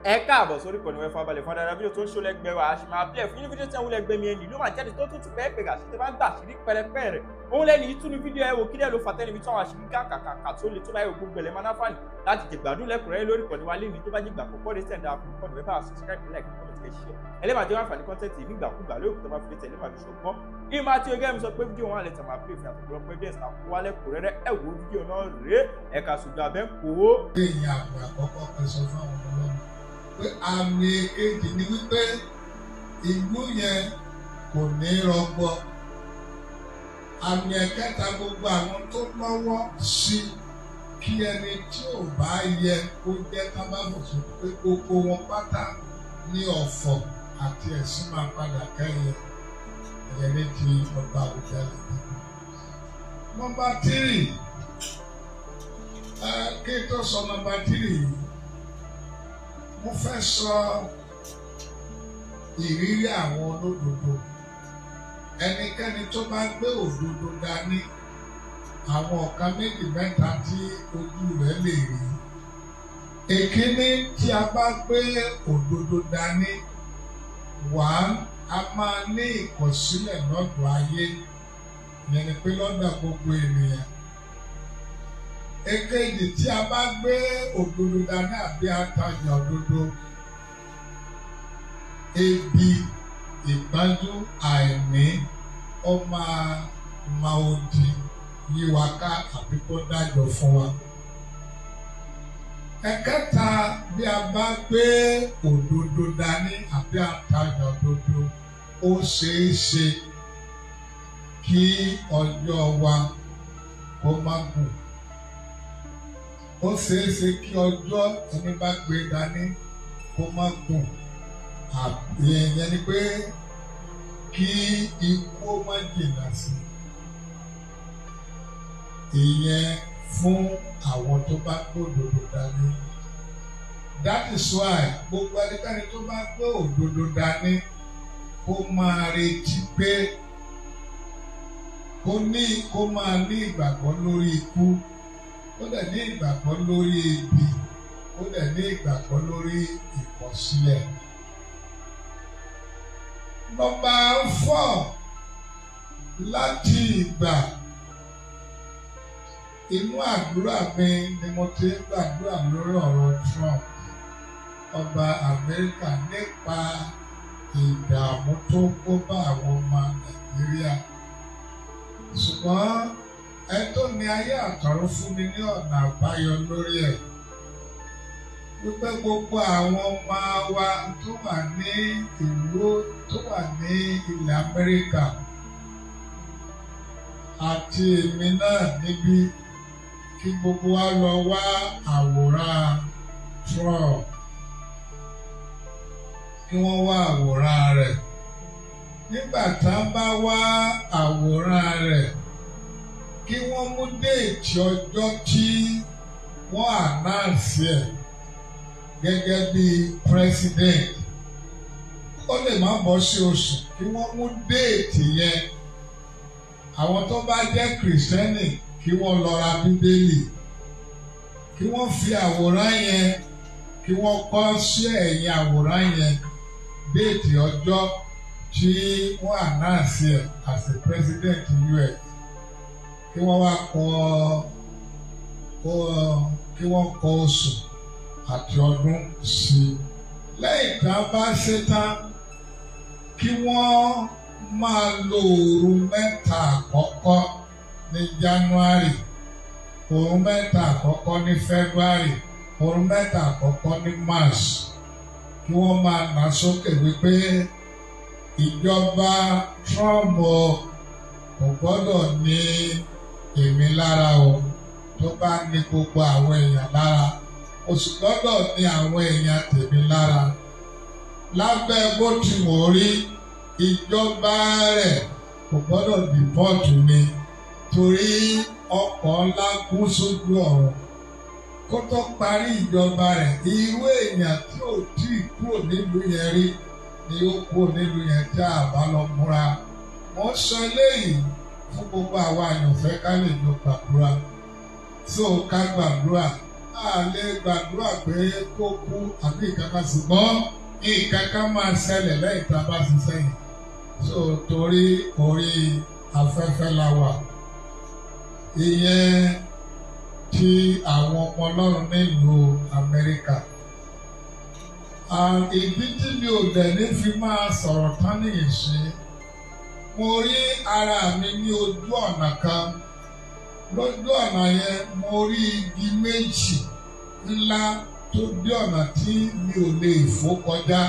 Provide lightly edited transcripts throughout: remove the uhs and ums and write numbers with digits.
Ẹ káàbọ̀ sórí ìkànnì wẹ́fà balẹ̀ fún adára. Fídíò tó ń ṣó lẹ́gbẹ̀ẹ́ wa, a sì máa bí ẹ̀ fún yín. Fídíò tí àwọn lẹ́gbẹ̀ẹ́ mi ẹni ló máa jáde tó tún ti pẹ́ẹ́ pẹ́ àṣírí bá ń gbà àṣírí pẹ́rẹpẹ́rẹ òun lẹ́ni yìí tún ní fídíò. Ẹ wò kí ló fà tẹ́lẹ̀ fi tún àwọn àṣírí kàkàkà tó le tó báyìí. Gbogbo ẹ̀lẹ́ máa náfààní láti jẹ̀gbádùn lẹ́kùnrẹ́rẹ́ lórí ìkànnì wa lẹ́ni. Tó bá jẹ́ ìgbà àkọ́kọ́ rẹ̀ sẹ̀dá àkọ́kọ́ rẹ̀, bá subscribe, like, comment, kẹ́ share. Ẹ lè máa jẹ́ àǹfààní content nígbàkúgbà lórí òkúta bá fi lè tẹ̀lé máa fi ṣọgbọ́n ìmọ̀ àti ọgá mi sọ pé fídíò wọn àlẹ́ tẹ̀ máa pè fún àtọ̀pọ̀lọpọ̀ evidence àkó wálẹ̀ kúrẹ́rẹ́. Ẹ wo fídíò náà rèé, ẹ̀ka ṣùgbọ́n abẹ́ ń kó. Èèyàn àmì àkọ́kọ́ kan sọ fún àwọn ọmọ ọlọ́run pé àmì èkejì ni wípé ìlú yẹn kò ní rọgbọ. Àmì ẹ̀kẹta, gbogbo àwọn tó lọ́wọ́ sí kí ẹni tí ò bá yẹ kó jẹ́ tábàbọ̀ sọ pé gbogbo wọn pátá ní ọ̀fọ̀ àti ẹ̀sìn máa padà kẹ́yìn ẹ̀yẹ ní ti ọba Àwùjalẹ̀. Number 3, kí n tó sọ number 3 yìí, mo fẹ́ sọ ìrírí àwọn olódodo. Ẹnikẹ́ni tó bá gbé òdodo dání, àwọn ọ̀kan méjì mẹ́ta tí ojú rẹ̀ lè rí. Èkíní, tí a bá gbé òdodo dání, wàá a máa ní ìkọ̀sílẹ̀ lọ́dọ̀ ayé, ìyẹn ni pé lọ́dọ̀ gbogbo ènìyàn. Èkejì, tí a bá gbé òdodo dání àbí àtajà òdodo, ebi, ìgbájú, àìní, ó máa ma odi yí wa ká àbí kó dájọ́ fún wa. Ẹ̀kẹta, bí a bá gbé òdodo dání àbí àtajà òdodo, ó ṣeé ṣe kí ọjọ́ wa kó má gùn. Ó ṣeé ṣe kí ọjọ́ ẹni bá gbé dání kó má gùn. Ìyẹn ni pé kí ikú ó má jìnnà sí. Ìyẹn fún àwọn tó bá gbé òdodo dání. That is why gbogbo ẹnikẹ́ni tó bá gbé òdodo dání, kó máa retí pé kó ní kó máa ní ìgbàgbọ́ lórí ikú, kó dẹ̀ ní ìgbàgbọ́ lórí ebi, kó dẹ̀ ní ìgbàgbọ́ lórí ìkọ̀sílẹ̀. Number 4, láti ìgbà inú àdúrà mi ni mo ti ń gbàdúrà lórí ọ̀rọ̀ Trump, ọba Amẹ́ríkà, nípa ìdààmú tó kó bá àwọn ọmọ Nàìjíríà. Ṣùgbọ́n ẹ tó ní ayé àtọ̀run fún mi ní ọ̀nà àbáyọ lórí ẹ̀, wípé gbogbo àwọn ọmọ wa tó wà ní ìlú, tó wà ní ilẹ̀ Amẹ́ríkà, àti èmi náà níbí, kí gbogbo wa lọ wá àwòrán Trump, kí wọ́n wá àwòrán rẹ̀. Nígbà tá a bá wá àwòrán rẹ̀, kí wọ́n mú date ọjọ́ tí wọ́n announce ẹ̀ gẹ́gẹ́ bí president. Ó lè má bọ́ sí oṣù, kí wọ́n mú date yẹn. Àwọn tó bá jẹ́ Kìrìsìtẹ́nì, kí wọ́n lọ ra Bíbélì, kí wọ́n fi àwòrán yẹn, kí wọ́n kọ sí ẹ̀yìn àwòrán yẹn date ọjọ́ tí wọ́n announce ẹ̀ as a president US, kí wọ́n wá kọ, kí wọ́n kọ oṣù àti ọdún sí i. Lẹ́yìn tá a bá ṣe tán, kí wọ́n máa lo òru 3 àkọ́kọ́ ní January, òru 3 àkọ́kọ́ ní February, òru 3 àkọ́kọ́ ní March, kí wọ́n máa nà sókè wípé ìjọba Trump kò gbọ́dọ̀ ní èmi lára o. Tó bá ní gbogbo àwọn èèyàn lára, kò sì gbọ́dọ̀ ní àwọn èèyàn tèmi lára. Lábẹ́ bó ti wọ́n rí, ìjọba rẹ̀ kò gbọ́dọ̀ deport mi, torí ọkọ̀ ńlá kún sójú ọ̀run. Kó tó parí ìjọba rẹ̀, irú èèyàn tí ò tí ì kúrò nílùú yẹn rí ni ó kúrò nílùú yẹn tí a bá lọ múra. Wọ́n sọ eléyìí fún gbogbo àwa àyànfẹ́ ká lè jọ gbàdúrà. So ká gbàdúrà. A lè gbàdúrà pé kó kú àbí ìkankan, ṣùgbọ́n ìkankan máa ṣẹlẹ̀ lẹ́yìn tá a bá ṣiṣẹ́ yìí. So torí orí afẹ́fẹ́ la wà. Ìyẹn tí àwọn ọmọ Ọlọ́run nílùú Amẹ́ríkà. Ìdí tí mi ò dẹ̀ ní fi máa sọ̀rọ̀ tán nìyí sí, mo rí ara mi ní ojú ọ̀nà kan. Lójú ọ̀nà yẹn, mo rí igi méjì ńlá tó dé ọ̀nà tí mi ò lè fò kọjá.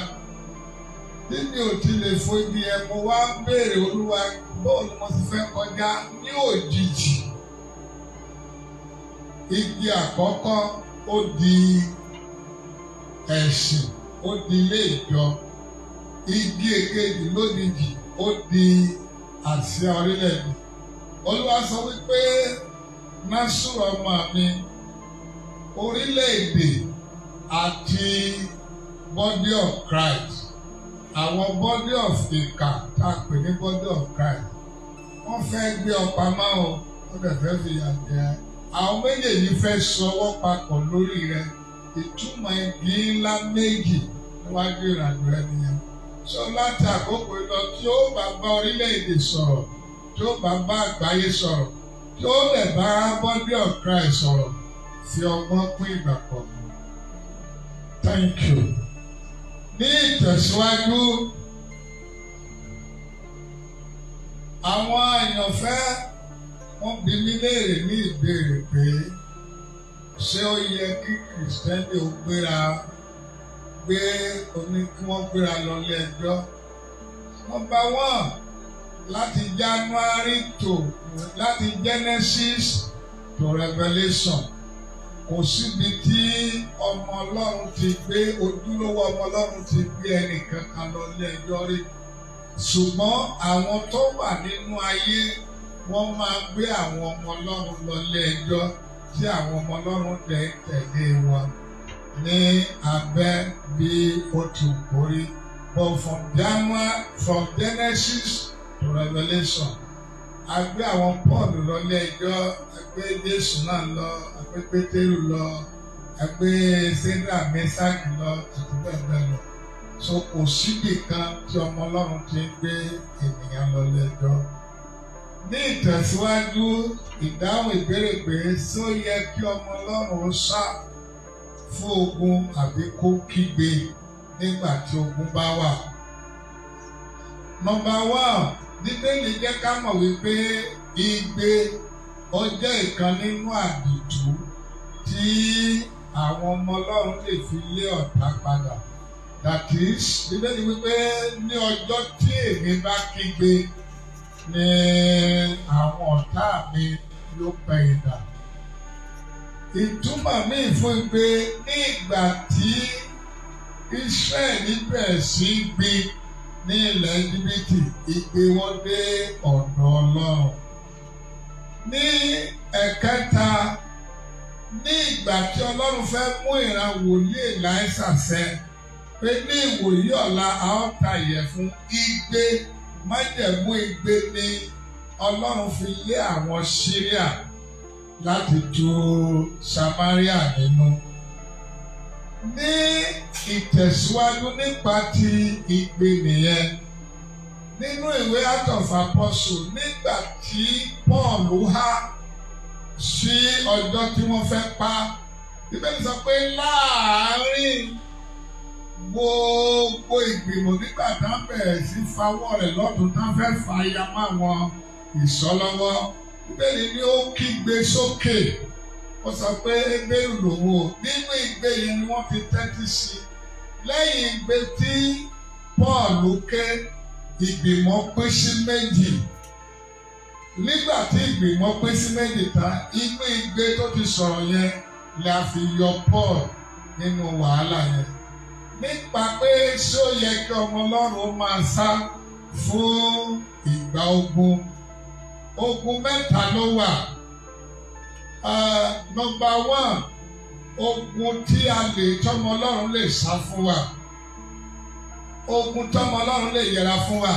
Bí mi ò ti lè fò igi yẹn, mo wá ń béèrè, Olúwa, bóun mo ti fẹ́ kọjá? Ní òjijì, igi àkọ́kọ́ ó di ẹ̀sìn, ó di ilé ìjọ. Igi èkejì lójijì ó di àsíá orílẹ̀-èdè. Olúwa sọ wípé, "Násùrù ọmọ mi, orílẹ̀-èdè àti body of Christ, àwọn body of ìkà tá a pè ní body of Christ, wọ́n fẹ́ gbé ọ pamọ́ o, wọ́n dẹ̀ fẹ́ fìyà jẹ ẹ́. Àwọn méjèèjì fẹ́ sọwọ́ papọ̀ lórí rẹ." Ìtumọ̀ igi ńlá méjì níwájú ìrìnàjò rẹ nìyẹn. So láti àkókò lọ, tí ó bá bá orílẹ̀-èdè sọ̀rọ̀, tí ó bá bá àgbáyé sọ̀rọ̀, tí ó lè bá body of Christ sọ̀rọ̀, fi ọgbọ́n pín ìgbà pọ̀. Thank you. Ní ìtẹ̀síwájú, àwọn àyànfẹ́ wọ́n bi mí léèrè ní ìbéèrè pé ṣé ó yẹ kí Kìrìsìtẹ́nì ó gbéra gbé oní kí wọ́n gbéra lọ ilé ẹjọ́. Number one, láti January to láti Genesis to Revelation, kò síbi tí ọmọ Ọlọ́run ti gbé, ojúlówó ọmọ Ọlọ́run ti gbé ẹnìkankan lọ ilé ẹjọ́ rí. Ṣùgbọ́n àwọn tó wà nínú ayé, wọ́n máa gbé àwọn ọmọ Ọlọ́run lọ ilé ẹjọ́, tí àwọn ọmọ Ọlọ́run dẹ̀ tẹ̀lé wọn ní abẹ́ bí ó ti kórí. But from January, from Genesis to Revelation, a gbé àwọn Paul lọ ilé ẹjọ́, a gbé Jésù náà lọ, a gbé Pétérù lọ, a gbé Sédà Mẹ́sàkì lọ, àti bẹ́ẹ̀ bẹ́ẹ̀ lọ. So kò síbì kan tí ọmọ Ọlọ́run ti ń gbé ènìyàn lọ ilé ẹjọ́. Ní ìtẹ̀síwájú, ìdáhùn ìbéèrè pé ṣó yẹ kí ọmọ Ọlọ́run ó sá fún ogun àbí kó kígbe nígbà tí ogun bá wà. Number one, Bíbélì jẹ́ ká mọ̀ wípé igbe ó jẹ́ ìkan nínú àdìtú tí àwọn ọmọ Ọlọ́run lè fi lé ọ̀tá padà. That is, Bíbélì wípé ní ọjọ́ tí èmi bá kígbe ni àwọn ọ̀tá mi yóò pẹ̀yìn dà. Ìtumọ̀ míì fún igbe, ní ìgbà tí Ísírẹ́lì bẹ̀rẹ̀ sí gbin ní ilẹ̀ Íjíbítì, igbe wọn dé ọ̀dọ̀ Ọlọ́run. Ní ẹ̀kẹta, ní ìgbà tí Ọlọ́run fẹ́ mú ìran wòlíì Èlíṣà ṣẹ pé ní ìwòyí ọ̀la a ó ta ìyẹ̀fun, igbe májẹ̀mú igbe ni Ọlọ́run fi lé àwọn Síríà láti tu Samaria nínú. Ní ìtẹ̀síwájú nípa ti igbe nìyẹn. Nínú ìwé Act of Apostle, nígbà tí Paul há sí ọjọ́ tí wọ́n fẹ́ pa, Bíbélì sọ pé láàárín gbogbo ìgbìmọ̀, nígbà tá ń bẹ̀rẹ̀ sí fawọ́ rẹ̀ lọ́tún, tá fẹ́ fa ya máwọn ìsọlọ́wọ́, Bíbélì ní ó kígbe sókè, ó sọ pé Hébérù lòun o. Nínú igbe yẹn ni wọ́n ti tẹ́tí sí. Lẹ́yìn igbe tí Paul ké, ìgbìmọ̀ pín sí méjì. Nígbà tí ìgbìmọ̀ pín sí méjì tán, inú igbe tó ti sọ̀rọ̀ yẹn la fi yọ Paul nínú wàhálà yẹn. Nípa pé ṣé ó yẹ kí ọmọ Ọlọ́run máa sá fún ìgbà ogun, ogun mẹ́ta ló wà. Number one, ogun tí a lè tọ́mọ Ọlọ́run lè sá fún wa, ogun tọ́mọ Ọlọ́run lè yẹra fún wa,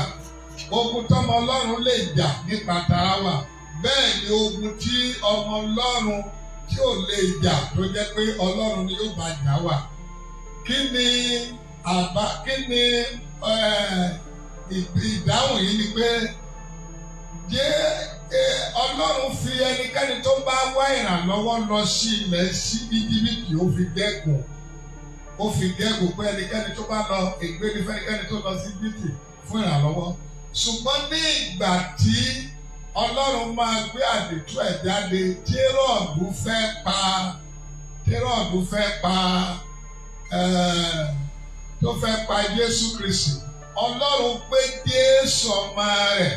ogun tọ́mọ Ọlọ́run lè jà nípa tara wa. Bẹ́ẹ̀ ni ogun tí ọmọ Ọlọ́run tí ò lè jà tó jẹ́ pé Ọlọ́run ni yóò bá jà wà. Kí ni àbá, kí ni ìdáhùn yìí ni pé jẹ́ Ọlọ́run fi ẹnikẹ́ni tó bá wá ìrànlọ́wọ́ lọ sí ilẹ̀ sí Íjíbítì, ó fi gégùn, ó fi gégùn pé ẹnikẹ́ni tó bá lọ, ègbé ni fẹ́nikẹ́ni tó lọ sí Íjíbítì fún ìrànlọ́wọ́. Ṣùgbọ́n ní ìgbà tí Ọlọ́run máa gbé àdìtú ẹ̀ jáde, tí Hẹ́rọ́dù fẹ́ pa tó fẹ́ pa Jésù Kristi, Ọlọ́run gbé Jésù ọmọ rẹ̀,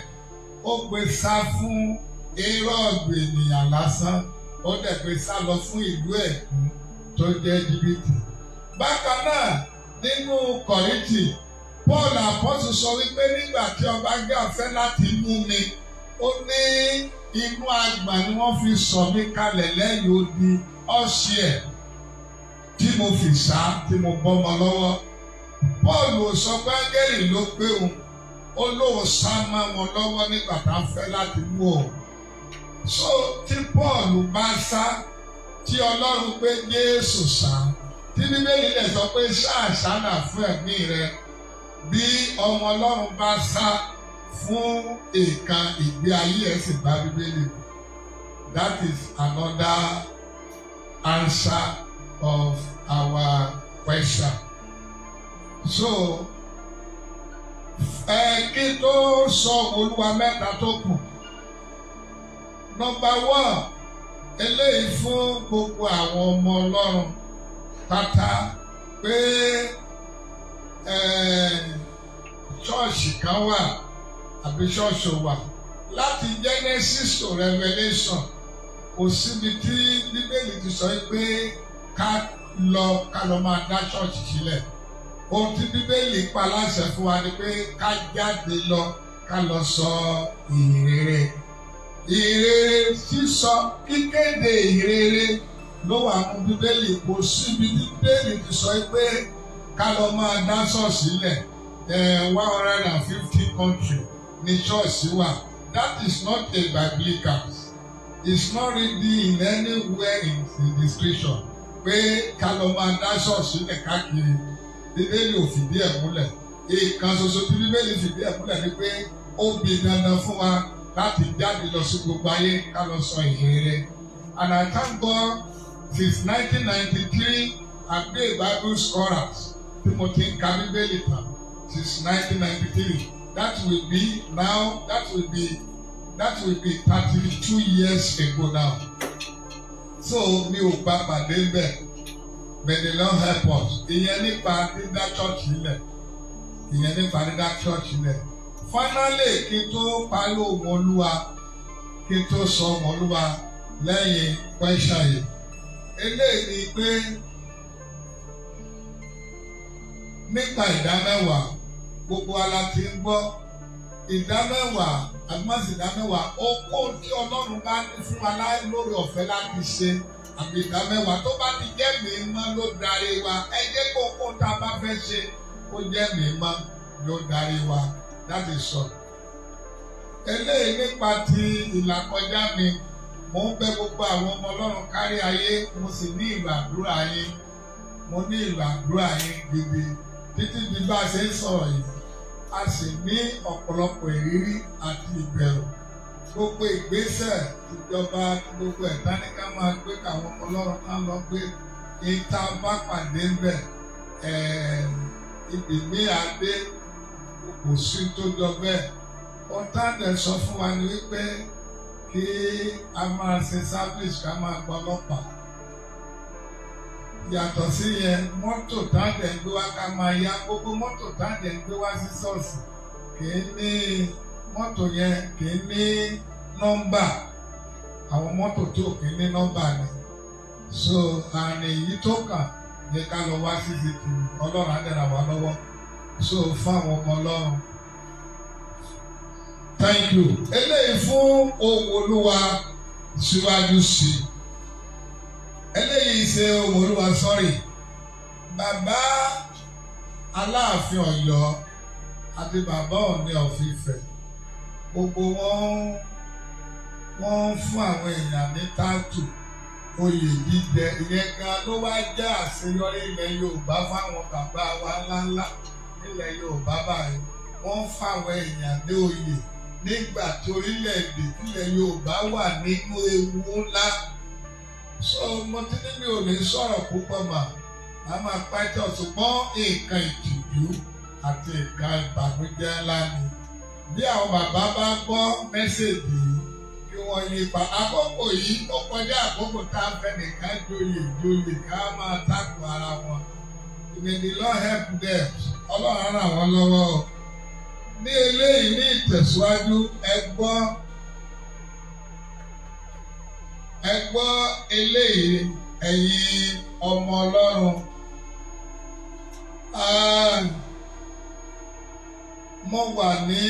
ó gbé sá fún Hẹ́rọ́dù ènìyàn lásán, ó dẹ̀ gbé sá lọ fún ìlú ẹ̀kún tó jẹ́ Íjíbítì. Bákan náà, nínú Kọ̀ríńtì, Paul Apostle sọ wípé nígbà tí ọba gá fẹ́ láti mú mi, ó ní inú agbọ̀n ni wọ́n fi sọ mí kalẹ̀ lẹ́yìn odi ọ̀sẹ̀ tí mo fi sá tí mo bọ́mọ lọ́wọ́. Paul ò sọ pé áńgẹ́lì ló gbé òun, ó lóun sá mọ́ wọn lọ́wọ́ nígbà tá a fẹ́ láti mú òun. So tí Paul bá sá, tí Ọlọ́run gbé Jésù sá, tí Bíbélì lè sọ pé ṣáàṣánà fún ẹ̀mí rẹ, bí ọmọ Ọlọ́run bá sá fún ìkan, ìgbé ayé ẹ̀ sì bá Bíbélì mu. That is another answer of our question. So ẹ kí tó sọ Olúwa mẹ́ta tó kù. Number one, eléyìí fún gbogbo àwọn ọmọ Ọlọ́run pátá pé ṣọ́ọ̀ṣì kan wà àbí ṣọ́ọ̀ṣì wà. Láti Genesis to Revelation, kò síbi tí Bíbélì ti sọ pé ká lọ máa dá ṣọ́ọ̀ṣì sílẹ̀. Ohun tí Bíbélì pa láṣẹ fún wa ni pé ká jáde lọ, ká lọ sọ ìhìnrere. Ìhìnrere sísọ, kíkéde ìhìnrere ló wà nínú Bíbélì. Kò síbi tí Bíbélì ti sọ pé ká lọ máa dá ṣọ́ọ̀ṣì sílẹ̀. 150 country ní ṣọ́ọ̀ṣì wà. That is not a biblical, it's not written in anywhere in the scripture pé ká lọ máa dá ṣọ́ọ̀ṣì sílẹ̀ káàkiri. Bíbélì ò fìdí ẹ̀ múlẹ̀. Ìkan ṣoṣo tí Bíbélì fìdí ẹ̀ múlẹ̀ ni pé ó bi dandan fún wa láti jáde lọ sí gbogbo ayé, ká lọ sọ ìhìnrere. And I thank God, since 1993 I've been a Bible scholar tí mo ti ń ka Bíbélì tán since 1993. That will be now, that will be 32 years ago now. So mi ò bá pàdé bẹ́ẹ̀. May the Lord help us. Ìyẹn nípa dídá church sílẹ̀. Ìyẹn nípa dídá church sílẹ̀. Finally, kí n tó parí ohun Olúwa, kí n tó sọ ohun Olúwa lẹ́yìn question yìí. Eléyìí ni pé nípa ìdámẹ́wàá, gbogbo wa la ti ń gbọ́ ìdámẹ́wàá, àgbọ̀nsì ìdámẹ́wàá, okó tí Ọlọ́run bá ní fún wa lórí ọ̀fẹ́ láti ṣe àbí ìdámẹ́wàá tó bá ti jẹ́ mímọ́ ló darí wa. Ẹ jẹ́ kó kó tá a bá fẹ́ ṣe kó jẹ́ mímọ́ ló darí wa. That is all. Eléyìí nípa ti ìlàkọjá mi, mo ń bẹ̀ gbogbo àwọn ọmọ Ọlọ́run kárí ayé, mo sì ní ìlò àdúrà yín, mo ní ìlò àdúrà yín gidi títí di bá a ṣe ń sọ̀rọ̀ yìí. A sì ní ọ̀pọ̀lọpọ̀ ìrírí àti ìbẹ̀rù. Gbogbo ìgbésẹ̀ ìjọba, gbogbo ẹ̀dá ní ká máa gbé káwọn ọmọ Ọlọ́run ká lọ gbé ìta bá pàdé ń bẹ̀ ibi ní adé, kò sí tó jọ bẹ́ẹ̀. Ohun tá a dẹ̀ sọ fún wa ni wípé kí a máa ṣe service, ká máa gba ọlọ́pàá. Yàtọ̀ sí yẹn, mọ́tò tá a dẹ̀ ń gbé wá, ká máa yá. Gbogbo mọ́tò tá a dẹ̀ ń gbé wá sí ṣọ́ọ̀ṣì kì í ní, mọ́tò yẹn kì í ní nọ́mbà. Àwọn mọ́tò tó kì í ní nọ́mbà ni. So àrùn èyí tó kàn ní ká lọ wá CCTV. Ọlọ́run á dẹ̀ ràn wá lọ́wọ́. So fún àwọn ọmọ Ọlọ́run, thank you. Eléyìí fún ohun Olúwa síwájú sí i. Eléyìí ṣe ohun Olúwa, sorry. Bàbá Aláàfin Ọ̀yọ́ àti bàbá Ọọ̀ni of Ifẹ̀, gbogbo wọn, wọ́n ń fún àwọn èèyàn ní title. Oyè jíjẹ ìyẹn gan ló wá jẹ́ àṣeyọrí ilẹ̀ Yorùbá fáwọn bàbá wa ńláńlá nílẹ̀ Yorùbá báyìí. Wọ́n ń fáwọn èèyàn ní oyè nígbà tí orílẹ̀-èdè tilẹ̀ Yorùbá wà nínú ewu ńlá. So mo ti ní mi ò ní sọ̀rọ̀ púpọ̀ mà, a máa pàjọ́, ṣùgbọ́n nǹkan ìtìjú àti nǹkan ìbànújẹ́ ńlá ni. Bí àwọn bàbá bá gbọ́ message yìí, kí wọ́n yí pa àkókò yìí. Ó kọjá àkókò tá a fẹ́ nìkan joyè joyè ká máa takò ara wọn. May the Lord help them. Ọlọ́run ràn wọ́n lọ́wọ́ o. Ní eléyìí, ní ìtẹ̀síwájú, ẹ gbọ́, ẹ gbọ́ eléyìí, ẹ̀yin ọmọ Ọlọ́run. Ah, mo wà ní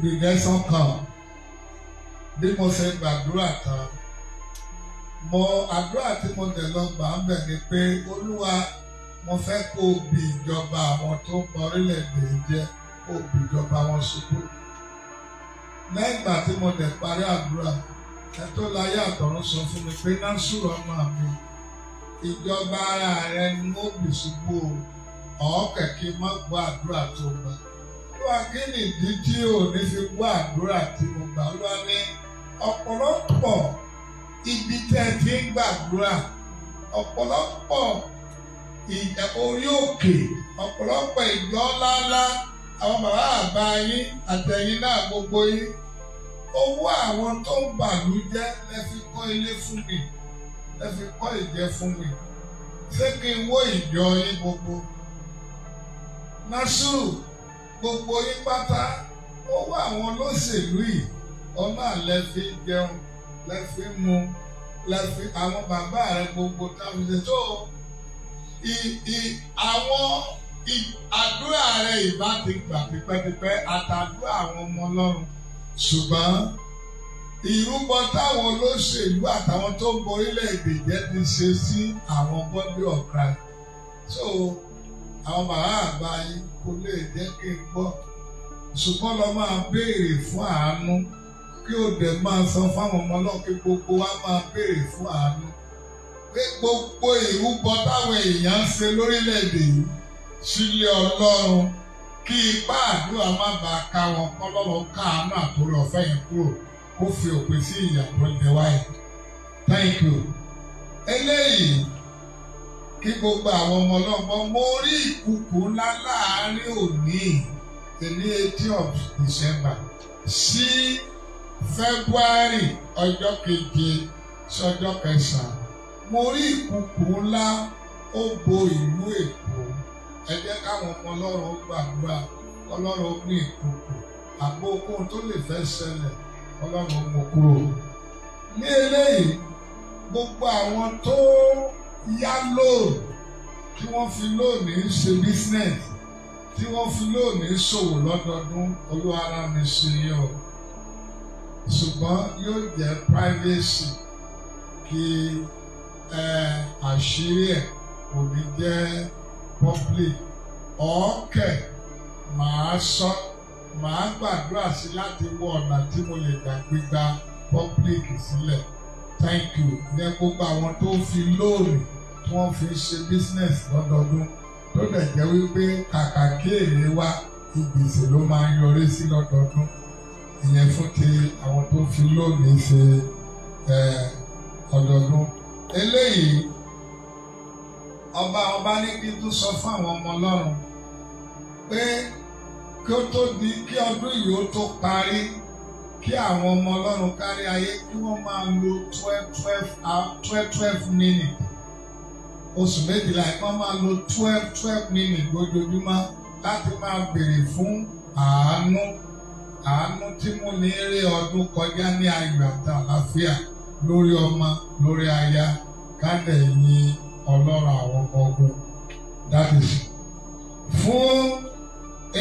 redemption camp. Bí mo ṣe gbàdúrà tán, mo àdúrà tí mo dẹ̀ lọ gbà ń bẹ̀ ni pé, Olúwa, mo fẹ́ kó o bì ìjọba àwọn tó ń bọ orílẹ̀-èdè jẹ́, kó o bì ìjọba wọn ṣubú. Lẹ́yìn ìgbà tí mo dẹ̀ parí àdúrà, ẹ tó láyé àtọ̀run sọ fún mi pé, "Násùrù ọmọ mi, ìjọba ara rẹ ni ó bì ṣubú o, ọ̀ọ́kẹ̀ kí n má gbọ́ àdúrà tó gbà." Olúwa, kí nìdí tí ò ní fi gbọ́ àdúrà tí mo gbà? Olúwa ní ọ̀pọ̀lọpọ̀ ibi tẹ́ ẹ ti ń gbàdúrà, ọ̀pọ̀lọpọ̀ orí òkè, ọ̀pọ̀lọpọ̀ ìjọ ńláńlá, àwọn bàbá àbá yín àtẹ̀yìn náà, gbogbo yín, owó àwọn tó ń bàlú jẹ́ lẹ fi kọ́ ilé fún mi, lẹ fi kọ́ ìjẹ fún mi. Ṣé kí n wó ìjọ yín gbogbo? Násùrù, gbogbo yín pátá, owó àwọn olóṣèlú yìí ọ̀nà lẹ fi jẹun, lẹ fi mu, lẹ fi àwọn bàbá rẹ gbogbo táwọn ṣe tó àwọn àdúrà rẹ ìbá ti gbà tipẹ́tipẹ́, àtàdúrà àwọn ọmọ Ọlọ́run, ṣùgbọ́n ìrúbọ táwọn olóṣèlú àtàwọn tó ń borílẹ̀-èdè jẹ́ ti ṣe sí àwọn body of Christ. So àwọn bàbá àgbà yín kò lè jẹ́ kí n gbọ́, ṣùgbọ́n lọ máa béèrè fún àánú, kí o dẹ̀ máa sọ fáwọn ọmọ náà kí gbogbo wa máa béèrè fún àánú pé gbogbo ìrúbọ táwọn èèyàn ń ṣe lórílẹ̀-èdè yìí sílé Ọlọ́run, kí ipá àdúrà má bàa ká wọn, kọ́lọ́run káàánú àtòrí ọ̀fẹ́ yẹn kúrò, kó fi òpin sí ìyà tó ń jẹ wáyé. Thank you. Eléyìí, kí gbogbo àwọn ọmọ ọlọ́gbọ́n, mo rí ìkùkù ńlá láàárín òní èní 18 of December sí February ọjọ́ 7 sí ọjọ́ 9. Mo rí ìkùkù ńlá, ó bo ìlú Èkó. Ẹ jẹ́ káwọn ọmọ Ọlọ́run ó gbàdúrà, Ọlọ́run ó ní ìkùkù àgbo okòó tó lè fẹ́ ṣẹlẹ̀, Ọlọ́run ó mú kúrò. Ní eléyìí, gbogbo àwọn tó yá loan, tí wọ́n fi loan ṣe business, tí wọ́n fi loan ṣòwò lọ́dọọdún, Olúwa rán mi sí yín o, ṣùgbọ́n yóò jẹ́ privacy, kí àṣírí ẹ̀ kò ní jẹ́ public. Ọ̀ọ́kẹ̀ màá sọ, màá gbàdúrà sí láti wọ ọ̀nà tí mo lè gbà gbígba public sílẹ̀. Thank you. Ní gbogbo àwọn tó fi loan tí wọ́n fi ṣe business lọ́dọọdún, tó dẹ̀ jẹ́ wípé kàkà kí èrè wá, ìgbèsè ló máa ń yọrí sí lọ́dọọdún. Ìyẹn fún ti àwọn tó fi loan ṣe ọdọọdún. Eléyìí, ọba ní kí n tún sọ fún àwọn ọmọ Ọlọ́run pé kí ó tó di kí ọdún yìí ó tó parí, kí àwọn ọmọ Ọlọ́run kárí ayé kí wọ́n máa lo 12 12 12 12 minutes, oṣù 12, kí wọ́n máa lo 12 12 minutes lójoojúmọ́ láti máa béèrè fún àánú, àánú tí mú ní rí ọdún kọjá ní ayọ̀ àti àlàáfíà, lórí ọmọ, lórí aya, ká lè yin Ọlọ́run àwọn ọmọ ogun. That is fún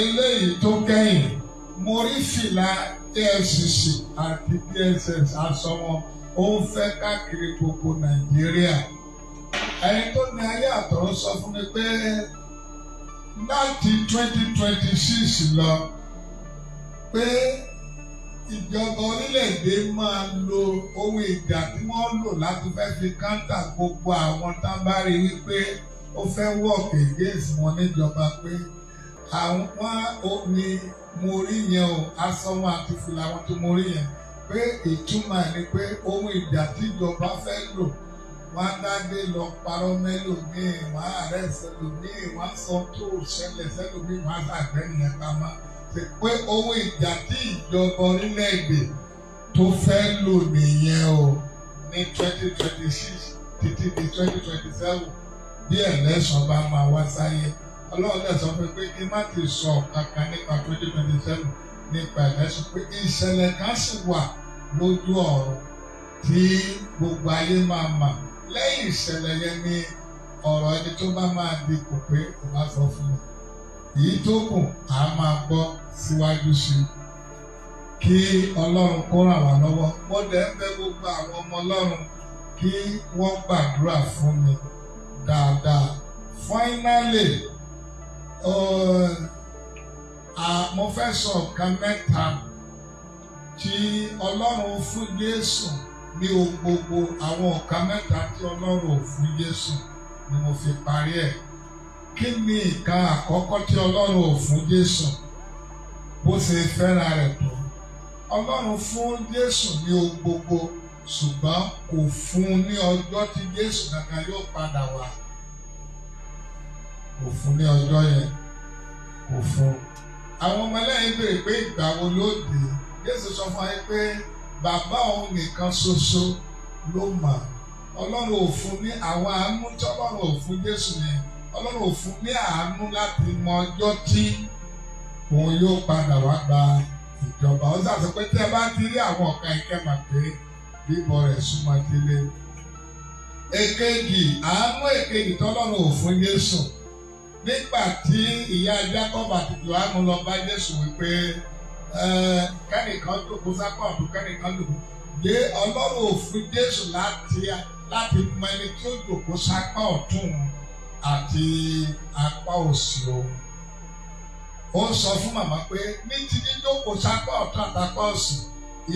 eléyìí tó kẹ́yìn. Mo rí fìlà EFCC àti DSS, aṣọ wọn ó ń fẹ́ káàkiri gbogbo Nàìjíríà. Ẹni tó ní ayé àtọ̀run sọ fún mi pé láti 2026 lọ, pé Ìjọba orílẹ̀-èdè máa lo ohun ìjà tí wọ́n lò láti fẹ́ fi counter gbogbo àwọn tá bá rí wípé ó fẹ́ work against wọn níjọba, pé àwọn ní mo rí yẹn o, aṣọ wọn àti fìlà wọn tí mo rí yẹn, pé ìtumọ̀ ẹ̀ ni pé ohun ìjà tí ìjọba fẹ́ lò, wọ́n á dáadé lọ parọ́ mẹ́lòmíì, wọ́n á arrest ẹlòmíì, wọ́n á sọ tó ṣẹlẹ̀ sẹ́lòmíì, wọ́n á sàgbẹ́ nìyẹn pamọ́, pé ohun ìjà tí ìjọba orílẹ̀-èdè tó fẹ́ lò nìyẹn o ní 2026 títí di 2027, bí election bá máa wá sáyé. Ọlọ́run dẹ̀ sọ fún mi pé kí n má ti sọ kankan nípa 2027, nípa election, pé ìṣẹ̀lẹ̀ kan sì wà lójú ọ̀run tí gbogbo ayé máa mà. Lẹ́yìn ìṣẹ̀lẹ̀ yẹn ni ọ̀rọ̀ ẹni tó bá máa di kò pé kò bá sọ fún mi. Èyí tó kù, à máa gbọ́ síwájú sí i. Kí Ọlọ́run kó ràn wá lọ́wọ́. Mo dẹ̀ ń bẹ̀ gbogbo àwọn ọmọ Ọlọ́run kí wọ́n gbàdúrà fún mi dáadáa. Finally, mo fẹ́ sọ nǹkan mẹ́ta tí Ọlọ́run fún Jésù ní ohun gbogbo. Àwọn nǹkan mẹ́ta tí Ọlọ́run ò fún Jésù ni mo fi parí ẹ̀. Kí ni nǹkan àkọ́kọ́ tí Ọlọ́run ò fún Jésù bó ṣe fẹ́ràn rẹ̀ tó? Ọlọ́run fún Jésù ní ohun gbogbo, ṣùgbọ́n kò fún un ní ọjọ́ tí Jésù kankan yóò padà wá. Kò fún ní ọjọ́ yẹn, kò fún. Àwọn ọmọlẹ́yìn béèrè pé ìgbà wo ló dé? Jésù sọ fún wa pé bàbá òun nìkan ṣoṣo ló mọ̀. Ọlọ́run ò fún ní àwọn àánú tí Ọlọ́run ò fún Jésù yẹn. Ọlọ́run ò fún ní àánú láti mọ ọjọ́ tí òun yóò padà wá gba ìjọba. Ó sàṣọ pé tí ẹ bá ti rí àwọn ọ̀kan ìkẹ́mà pé bíbọ̀ rẹ̀ súnmọ́ délé. Èkejì, àánú èkejì tọ́lọ́run ò fún Jésù. Nígbà tí ìyá Jacob àti Jòhánù lọ bá Jésù wípé kẹ́nìkan jókòó sápá ọ̀tún, kẹ́nìkan jókòó. Dé Ọlọ́run ò fún Jésù láti mọ ẹni tí ó jókòó sápá ọ̀tún àti apá òsì òun. Ó sọ fún màmá pé ní ti jíjókòó sápá ọ̀tún àtàpá òsì,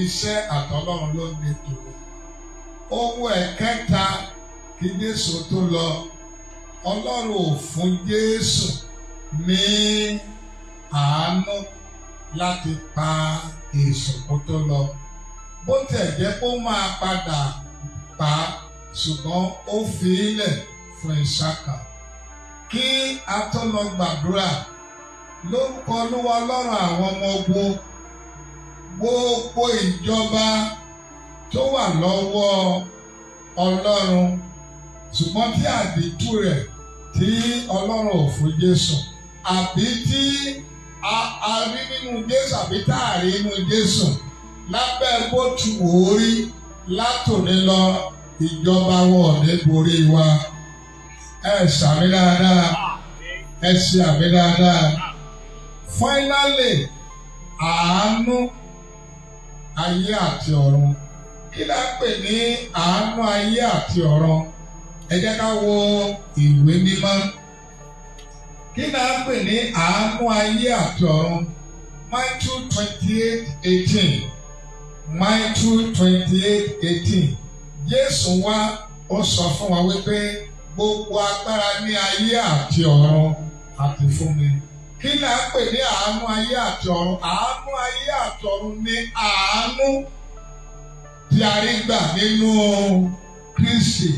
iṣẹ́ àtọlọ́run ló ní tòun. Ohun ẹ̀kẹta, kí Jésù tó lọ, Ọlọ́run ò fún Jésù ní àánú láti pa èṣù kó tó lọ. Bó tẹ̀ jẹ́ kó máa padà pa, ṣùgbọ́n ó fi í lẹ̀ fún ìṣàkà. Kí a tó lọ gbàdúrà, lórúkọ Olúwa Ọlọ́run àwọn ọmọ ogun, gbogbo ìjọba tó wà lọ́wọ́ Ọlọ́run, ṣùgbọ́n tí àdìtú rẹ̀ tí Ọlọ́run ò fún Jésù, àbí tí a rí nínú Jésù, àbí tá a rí nínú Jésù, lábẹ́ bó tu wò ó rí, látòní lọ, ìjọba wọn ò ní borí wa. Ẹ ṣàmín dáadáa, ẹ ṣe àmín dáadáa. Finally, àánú ayé àti ọ̀run. Kí la ń pè ní àánú ayé àti ọ̀run? Ẹ jẹ́ ká wo ìwé mímọ́. Kí la ń pè ní àánú ayé àti ọ̀run? Matthew 28:18, Matthew 28:18. Jésù wá, ó sọ fún wa wípé gbogbo agbára ní ayé àti ọ̀run àti fún mi. Kí la ń pè ní àánú ayé àti ọ̀run? Àánú ayé àti ọ̀run ní àánú tí a rí gbà nínú Kristi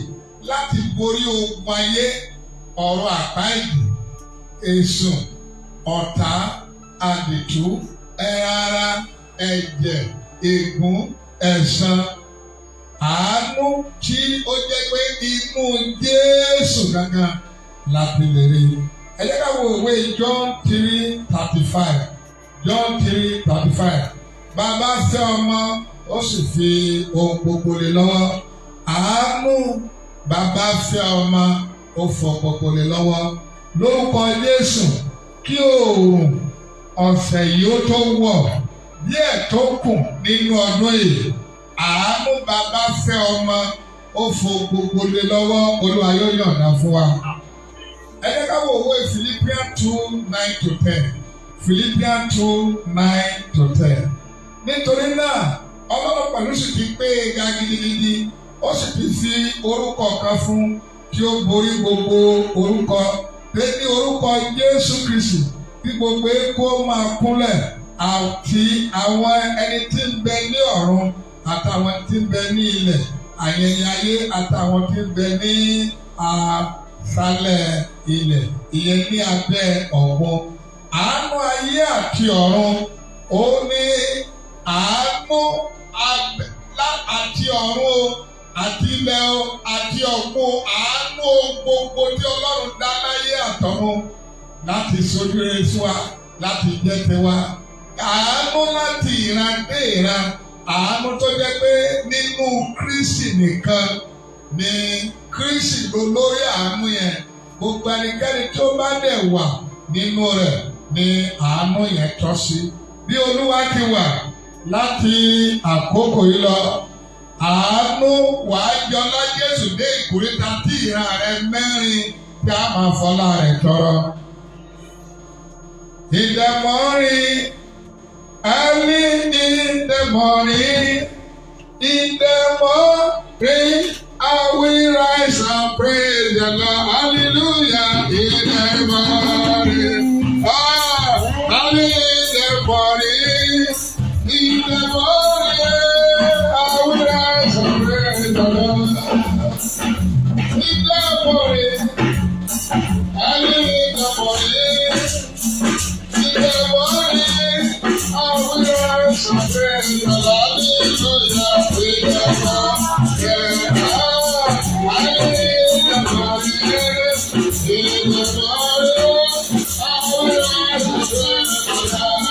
láti borí ogun ayé, ọ̀run àpáìdì, èṣù, ọ̀tá, àdìtú, ẹran ara, ẹ̀jẹ̀, ègún, ẹ̀san. Àánú tí ó jẹ́ pé inú Jésù gangan láti lè rí. Ẹ jẹ́ ká wo ìwé John 3:35, John 3:35. Bàbá fẹ́ ọmọ, ó sì fi ohun gbogbo lé lọ́wọ́. Àánú bàbá fẹ́ ọmọ, ó fọ gbogbo lé lọ́wọ́. Lórúkọ Jésù, kí oòrùn ọ̀sẹ̀ yìí ó tó wọ̀, díẹ̀ tó kù nínú ọdún yìí, àánú bàbá fẹ́ ọmọ, ó fọ gbogbo lé lọ́wọ́, Olúwa yóò yọ̀ǹda fún wa. Ẹ jẹ́ ká wo ìwé Philippians 2:9 to 10, Philippians 2:9 to 10. Nítorí náà, Ọlọ́run pẹ̀lú sì ti gbé e ga gidigidi, ó sì ti fi orúkọ kan fún tí ó borí gbogbo orúkọ, pé ní orúkọ Jésù Kristi kí gbogbo eékún máa kúnlẹ̀, àti àwọn ẹni tí ń bẹ ní ọ̀run, àtàwọn tí ń bẹ ní ilẹ̀ àyẹ̀yẹ̀ ayé, àtàwọn tí ń bẹ ní àṣálẹ̀ ilẹ̀, ìyẹn ní abẹ́ ọ̀gbun. Àánú ayé àti ọ̀run, ó ní àánú àti ọ̀run o, àti ilẹ̀ o, àti ọ̀gbun, àánú gbogbo tí Ọlọ́run dá láyé àtọ̀run láti sojú rere sí wa, láti jẹ́ tiwa. Àánú láti ìran dé ìran, àánú tó jẹ́ pé nínú Kristi nìkan ni. Kristi ló lórí àánú yẹn. Gbogbo ẹnikẹ́ni tó bá dẹ̀ wà nínú rẹ̀ ni àánú yẹn tọ́ sí. Bí Olúwa ti wà, láti àkókò yìí lọ, àánú wàá jọlá Jésù dé ìkóríta tí ìran rẹ mẹ́rin tí a máa fọlá rẹ̀ tọrọ. In the morning, early in the morning, in the morning, I will rise and praise the Lord. Hallelujah. In the morning, ah, early in the morning, in the morning, I will rise and praise the Lord. In the morning, early in the morning, in the morning, I will rise and praise the Lord. Hallelujah. In the morning, ah, early in the morning, in the morning, I will rise and praise the Lord.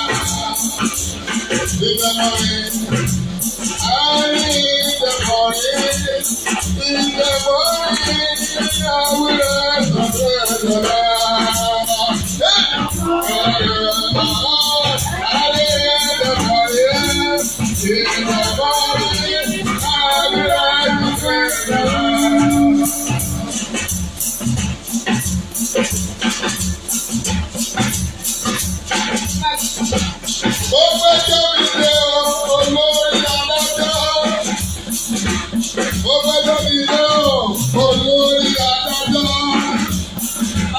In the morning, early in the morning, in the morning, I will rise and praise the Lord. Early in the morning, in the morning, I will rise and praise the Lord. Mo gbẹ́jọ́ mi dé o, olórí adájọ́. Mo gbẹ́jọ́ mi dé o, olórí adájọ́.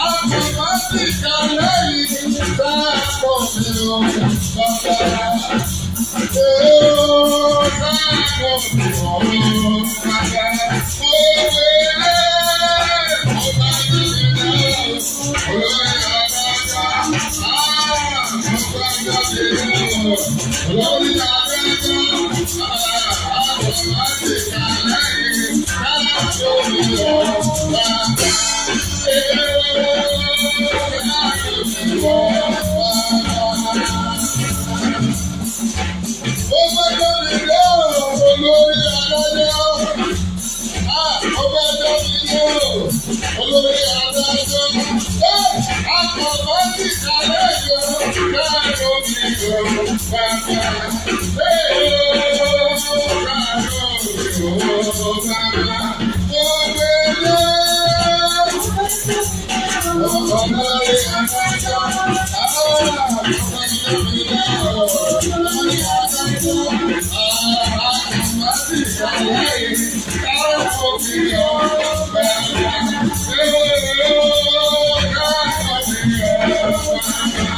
Àtùmọ̀tìkà lẹ́yìn sáàpọ̀ mi ò bàbá. Èèó sáàpọ̀ mi ò bàbá. Mo wéré, mo bá mi dé o, olórí adájọ́. Ah, mo gbẹ́jọ́ mi dé o, olórí adájọ́. Àtùmọ̀tìkà lẹ́yìn sáàpọ̀ mi ò bàbá. Èèó sáàpọ̀ mi ò bàbá. Ó gbẹ́jọ́ mi dé o, olórí adájọ́. Ah, ó gbẹ́jọ́ mi dé o, olórí adájọ́. Ẹ́ àkọ́kọ́ sì kàlẹ́ yọ, káàró mi ò bàbá. Ẹ́ o, káàró mi ò bàbá. Mo gbẹ́jọ́. Olórí adájọ́. Ah, ó gbẹ́jọ́ mi dé o, olórí adájọ́. Ah, àkọ́kọ́ sì kàlẹ́ yìí, káàró mi ò bàbá. Ẹ́ o, káàró mi ò bàbá.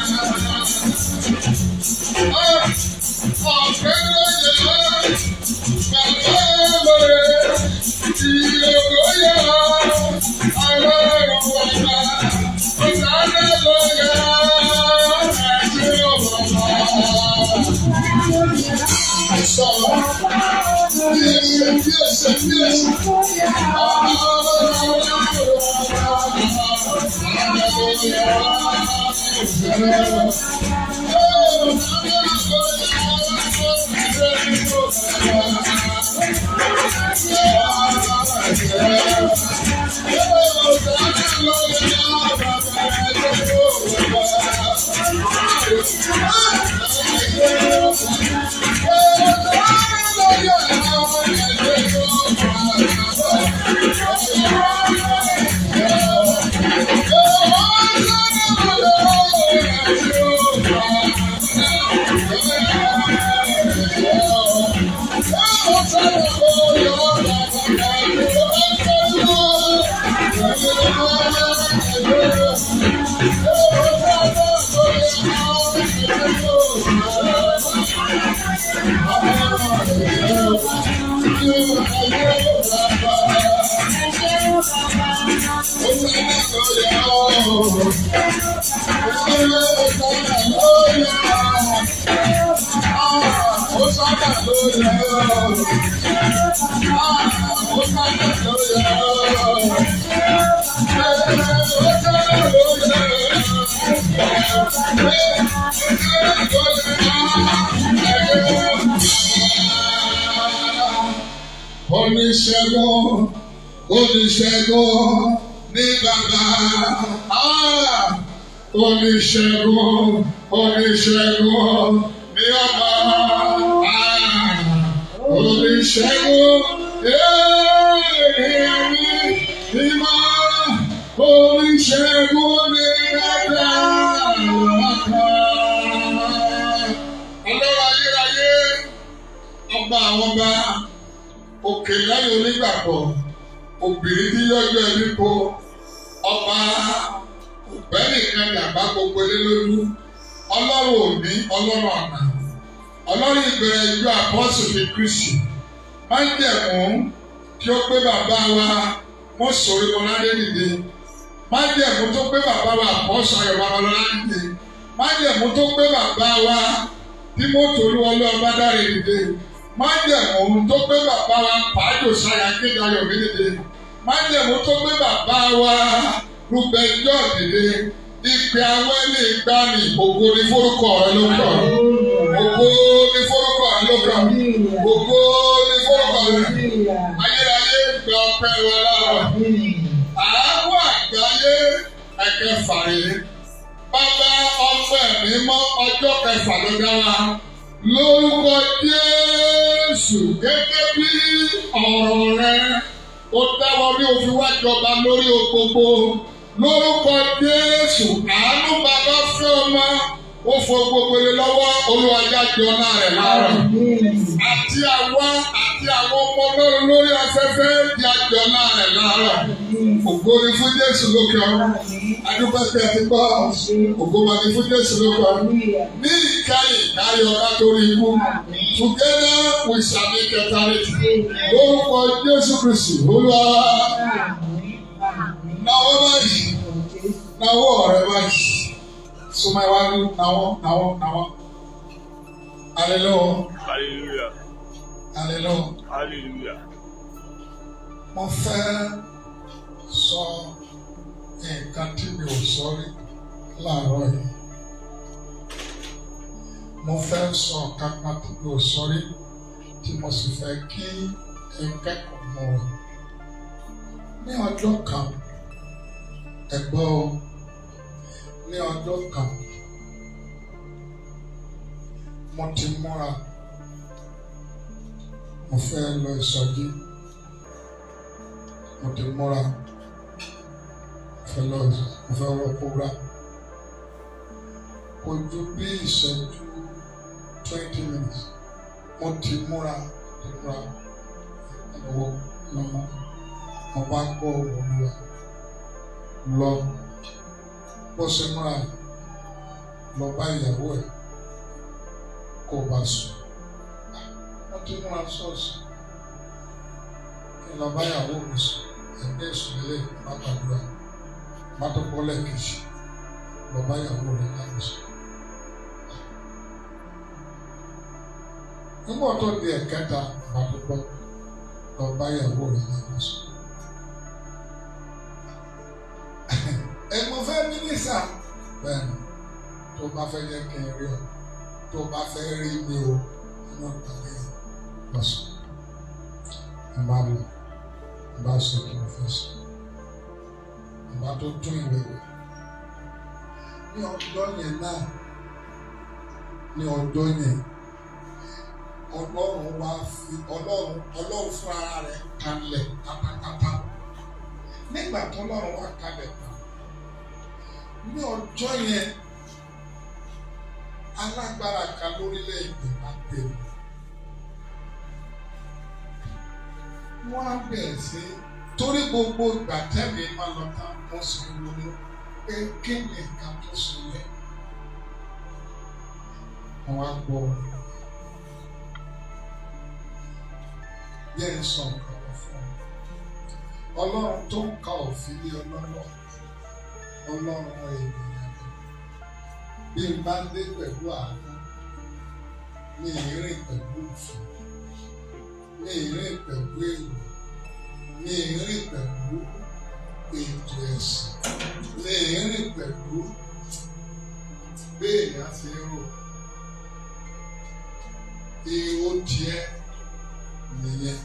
Ah, ọ̀fẹ́ ló yẹ bàbá lóore, ìyókò yẹ ọlọ́run bàbá, ọ̀sánà ló yẹ ẹ̀ṣin bàbá. Sọ̀rọ̀ bí ẹsẹ̀ bí ẹsẹ̀ bí ẹsẹ̀. Oníṣègùn, oníṣègùn ní bàbá. Oníṣègùn, oníṣègùn ní ọmọ. Oníṣègùn, èmi mímọ́. Oníṣègùn ní bàbá. Ọlọ́run ayérayé, ọba àwọn ọba, òkè lẹ́yìn onígbàgbọ́, obìnrin tí yọjọ́ ẹbí po, ọba òbẹ́nìkan dàgbà gbogbo ilé lójú, ọlọ́run òní, ọlọ́run àná, ọlọ́run ìbẹ̀rẹ̀ ìjọ àpọ́sù ti Kristi, májẹ̀mú tí ó gbé bàbá wa Mósè Orímọládé dìde, májẹ̀mú tó gbé bàbá wa àpọ́sù Ayọ̀ Babalọ́lá dìde, májẹ̀mú tó gbé bàbá wa Tímótì Olúwọlé Ọbádáre dìde, májẹ̀mú tó gbé bàbá wa Pàájò Sáyà Kéde Ayọ̀mí dìde, májẹ̀mú tó gbé bàbá wa Rúbẹ̀ Jọ́ dìde. Ìpè àwọn ẹni ìgbani, ògo ni forúkọ rẹ ló kọ, ògo ni forúkọ rẹ ló kọ, ògo ni forúkọ rẹ. Ayérayé gba ọpẹ́ wa lára. Àánú àgbáyé ẹ̀kẹfà rèé. Bàbá ọmọ ẹ̀mí mọ́ ọjọ́ kẹfà ló dá wa. Lórúkọ Jésù gẹ́gẹ́ bí ọ̀rọ̀ rẹ, ó dá wa bí o fi wá jọba lórí gbogbo. Lórúkọ Jésù, àánú bàbá fẹ́ ọmọ, ó fọ gbogbo ilé lọ́wọ́, Olúwa jáde ọlá rẹ̀ láàárọ̀. Àti àwa àti àwọn ọmọ Ọlọ́run lórí afẹ́fẹ́ di àjọ ọlá rẹ̀ láàárọ̀. Ògo ni fún Jésù lókè ọ̀run. Adúpẹ́ pé ẹ ti gbọ́. Ògo máa ní fún Jésù lókè ọ̀run. Ní ìkẹyìn káyọ̀ ọ̀gá torí ikú. Together we shall make eternity. Lórúkọ Jésù Kristi, Olúwa. Náwó báyìí, náwó ọ̀rẹ́ báyìí. Súnmọ́ iwájú, náwó, náwó, náwó. Hallelujah. Hallelujah. Hallelujah. Hallelujah. Mo fẹ́ sọ nǹkan tí mi ò sọ rí láàárọ̀ yìí. Mo fẹ́ sọ nǹkan kan tí mi ò sọ rí tí mo sì fẹ́ kí ẹ kẹ́kọ̀ọ́ mọ̀ ọ́. Ní ọjọ́ kan, ẹ gbọ́ o, ní ọjọ́ kan, mo ti múra, mo fẹ́ lọ ìsọjí. Mo ti múra, mo fẹ́ wọ program. Kò ju bí ìṣẹ́jú 20 minutes, mo ti múra, lọ́wọ́ lọ́mọ. Mo bá gbọ́ ohùn Olúwa lọ, bó ṣe múra, lọ bá ìyàwó ẹ̀ kó o bá sùn. Mo ti múra ṣọ́ọ̀ṣì, kí n lọ bá ìyàwó mi sùn, ẹgbẹ́ ìsúnlẹ̀ bá gbàdúrà, bá tó bọ́ lẹ́ẹ̀kejì, lọ bá ìyàwó rẹ̀ láti sùn. Nígbà tó di ẹ̀kẹta, bá tó gbọ́, lọ bá ìyàwó rẹ̀ láti sùn. Ẹ mo fẹ́ mínísà bẹ́ẹ̀ ni, tó bá fẹ́ jẹ́ kí n rí ọ, tó bá fẹ́ rí mi o, inú ìpàdé yẹn lọ sùn. Mo bá lọ, mo bá sọ kí mo fẹ́ sọ. Mo bá tó tún ìwé wẹ̀. Ní ọjọ́ yẹn náà, ní ọjọ́ yẹn, Ọlọ́run wá fi Ọlọ́run fún ara rẹ̀ kalẹ̀ pátápátá. Nígbà tó Ọlọ́run wá kalẹ̀ tán, ní ọjọ́ yẹn, alágbára kan lórílẹ̀-èdè máa pè mí. Wọ́n á bẹ̀rẹ̀ sí torí gbogbo ìgbà tẹ́mi máa lọ tán, wọ́n sì ń ronú pé Pé kí ni nǹkan tó ṣẹlẹ̀? Wọ́n wá gbọ́. Yẹ́ ń sọ nǹkan kan fún ọ. Ọlọ́run tó ń ka òfin lé ọlọ́wọ́, Ọlọ́run ènìyàn ni. Bí n bá dé pẹ̀lú àánú, mi ì rìn pẹ̀lú òfin, mi ì rìn pẹ̀lú èrò, mi ì rìn pẹ̀lú ètò ẹ̀sìn, mi ì rìn pẹ̀lú bí èèyàn ṣe ń rò. Èrò tiẹ̀ nìyẹn.